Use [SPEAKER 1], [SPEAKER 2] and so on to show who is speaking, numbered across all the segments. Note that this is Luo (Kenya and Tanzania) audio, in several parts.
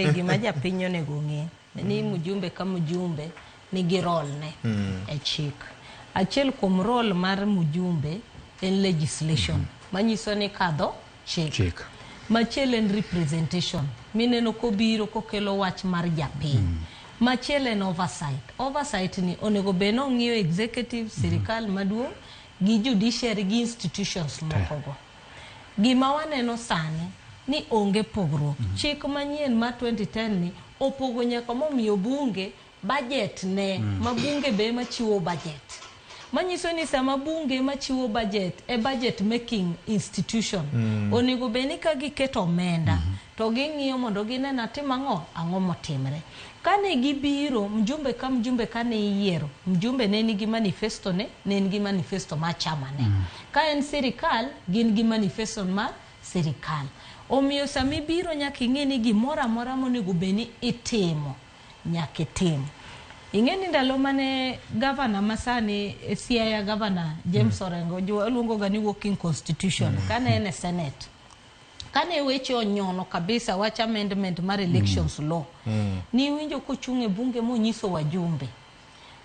[SPEAKER 1] Gima japiny onego ong'e ni mjumbe ka mjumbe nigi role ne e chik. Achiel kuom role mar mjumbe en legislation manyiso ni kadho chik.
[SPEAKER 2] Chik.
[SPEAKER 1] Machielo en representation mineno kobiro kokelo wach mar japiny. Machielo en oversight. Oversight ni onego bed ni ong'iyo executive, sirikal maduong' gi judiciary gi institutions moko go. Gima waneno sani ni onge pogruok. Chik manyien mar 2010 ni opogo nyaka momiyo bunge budget ne ma bunge be ema chiwo budget. Manyiso ni sama bunge ema chiwo budget e budget making institution onego bed ni ka giketo omenda to ging'iyo mondo gine natim ang'o ang'o motimre. Kane gibiro mjumbe ka mjumbe kane iyiero mjumbe ne nigi manifesto ne ne en gi manifesto mar chama ne. Ka en sirikal gin gi manifesto mar sirikal. Omiyo sama ibiro nyaka ing'e ni gimoro amora monego bed ni itimo nyaka itim. Ing'e ni ndalo mane gavana masani Siaya gavana James Orengo waluongo ga ni working constitution kane en e senate kane weche onyono kabisa wach amendment mar elections law niwinjo kochung' e bunge monyiso wajumbe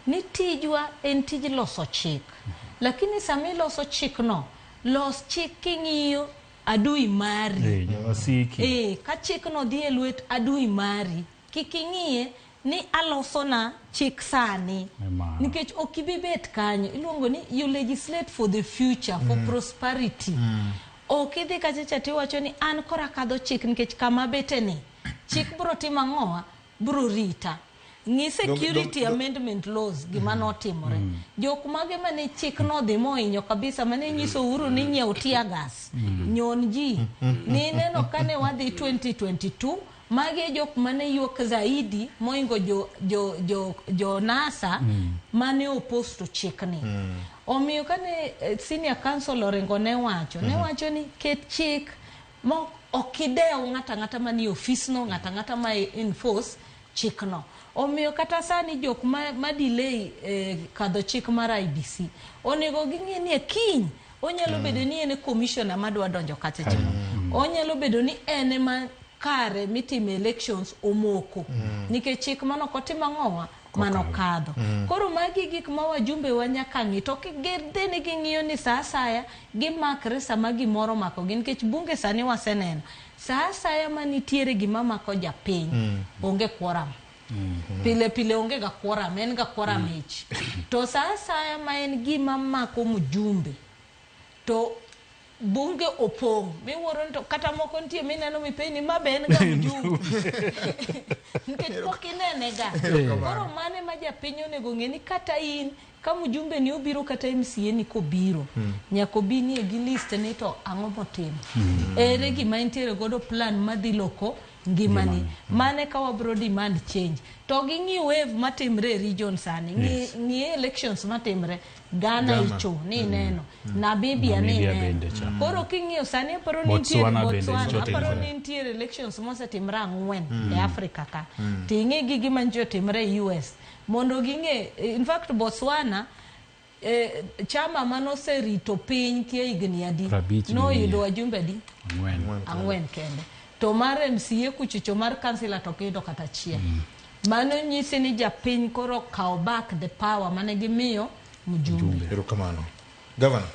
[SPEAKER 1] ni tijwa en tij loso chik lakini sama iloso chikno los chik king'iyo adui mari
[SPEAKER 2] Eh, jawasiki.
[SPEAKER 1] Ka chikno dhi e lwet adui mari kik ing'iye ni aloso na chik sani
[SPEAKER 2] Emano.
[SPEAKER 1] nikech ok ibi bet kanyo iluongo ni you legislate for the future for prosperity ok idhi kacha cha tiwacho ni an koro akadho chik nikech kama bete ni chik bro timo ang'owa bro rita ng'i security amendment laws gima notimore jok mage mane chik nodhi mohinyo kabisa mane nyiso Uhuru ni nyiew tear gas nyon ji nineno kane wadhi 2022 magi e jok mane ywak zaidi moingo jo NASA mane oposto chikni omiyo kane senior counsel Orengo ne wacho ne wacho ni ket chik ma ok idew ng'ata ng'ata manie ofisno ng'ata ng'ata ma enforce chikno omiyo kata sani jok ma delay kadho chik mar IEBC onego ging'e ni e kiny onyalo bedo ni en e commissioner madwa donjo kacha cha onyalo bedo ni en ema kare mitime elections omoko nikech chik mano ok otim ang'owa manokadho koro magi gik ma wajumbe wa nyaka ng'i to gidhi ni ging'iyo ni sa asaya gimakre sama gimoro omakogi nikech bunge sani waseneno sa asaya manitiere gima mako japiny onge quorum pile pile onge ga quorum en ga quorum ich to sa asaya ma en gima mako mjumbe to bunge opong' miwuoro ni to kata moko nitie mineno mipenj ni ma be en ga mjumbe nikech pok inene ga koro mane ma japiny onego ng'e ni kata in ka mjumbe ni obiro kata MCA ni kobiro nyaka obi nie gi list ni to ang'o motimo ere gima entiere godo plan madhi loko ngimani mane ka wabro demand change to ging'i wave matimre e region sani ng'i
[SPEAKER 2] Yes.
[SPEAKER 1] ng'i elections matimre Ghana
[SPEAKER 3] Ghana.
[SPEAKER 1] icho ni ineno Namibia ni
[SPEAKER 2] Namibia
[SPEAKER 1] ineno
[SPEAKER 2] bende cha.
[SPEAKER 1] koro king'iyo sani aparo ni nitiere
[SPEAKER 2] Botswana bende
[SPEAKER 1] Botswana
[SPEAKER 2] nyicha
[SPEAKER 1] aparo
[SPEAKER 2] otimore.
[SPEAKER 1] ni nitiere elections mosetimre ang'wen e Africa ka to ing'e gi gima nyicha otimre e US mondo ging'e in fact Botswana chama manoserito piny kia higni adi
[SPEAKER 2] 50 gi
[SPEAKER 1] noyudo
[SPEAKER 2] wiye.
[SPEAKER 1] wajumbe adi
[SPEAKER 2] Ang'wen.
[SPEAKER 1] ang'wen kende to mar MCA kuchocho mar kansila to ok yudo kata achiel mano nyisi ni japiny koro kawo back the power mane gimiyo mjumbe
[SPEAKER 3] Erokamano. Governor.